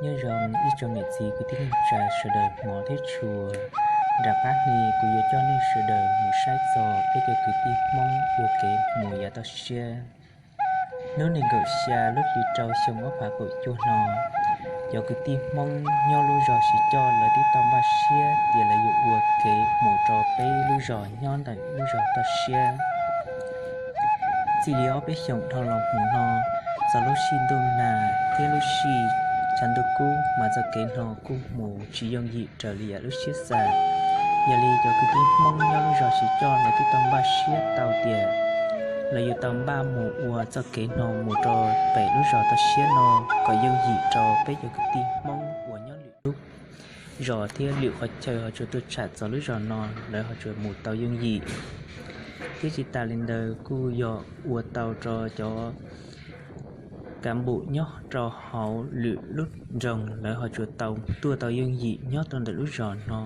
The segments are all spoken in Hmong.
Nyob zoo ib tsoom niam txiv kwv tij neej tsa sawv daws hmov thiab tshua. Nram qab no kuv yuav coj nej sawv daws mus saib txog peb cov kwv tij Hmoob ua kev mus yav toj siab. Hnub nees nkaum xya lub hli rau xyoo ob phav kaum cuaj no, cov kwv tij Hmoob nyob lub zos Siv Coj lawv twb tau npaj siab tias lawv yuav ua kev mus rau peb lub zos nyob ntawm lub zos toj siab. Txij li ob peb xyoos dhau los mus no, txog lub sij ntuj nag thiab lub sij tshav ntuj kub mas txoj kev no kuj mus tsis yooj yim raws li yam lub siab xav. Yog li cov kwv tij Hmoob nyob lub zos Siv Coj lawv twb tau npaj siab tau tias lawv yuav tau npaj mus ua txoj kev no mus rau pem lub zos toj siab no kom yooj yim rau peb cov kwv tij Hmoob uas nyob lwm lub zos thiab lwm qhov chaw ho tsuas tuaj tsham txog lub zos no lawv ho tsuas mus tau yooj yim. Thiab tsis tas li ntawd kuj yog ua tau rau cov kav npum nyob rau hauv lwm lub nroog lawv ho tsuas tau tuaj tau yooj yim nyob rau ntawm lub zos no.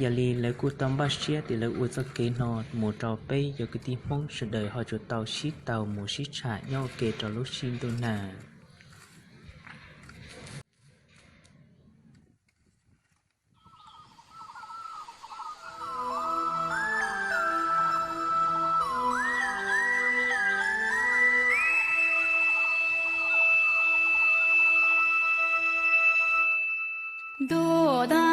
Yog li lawv kuj tau npaj siab tias lawv ua txoj kev no mus rau peb cov kwv tij Hmoob sawv daws ho tsuas tau sib tau mus sib tsham nyob ua ke rau lub sij ntuj nag. Ntuj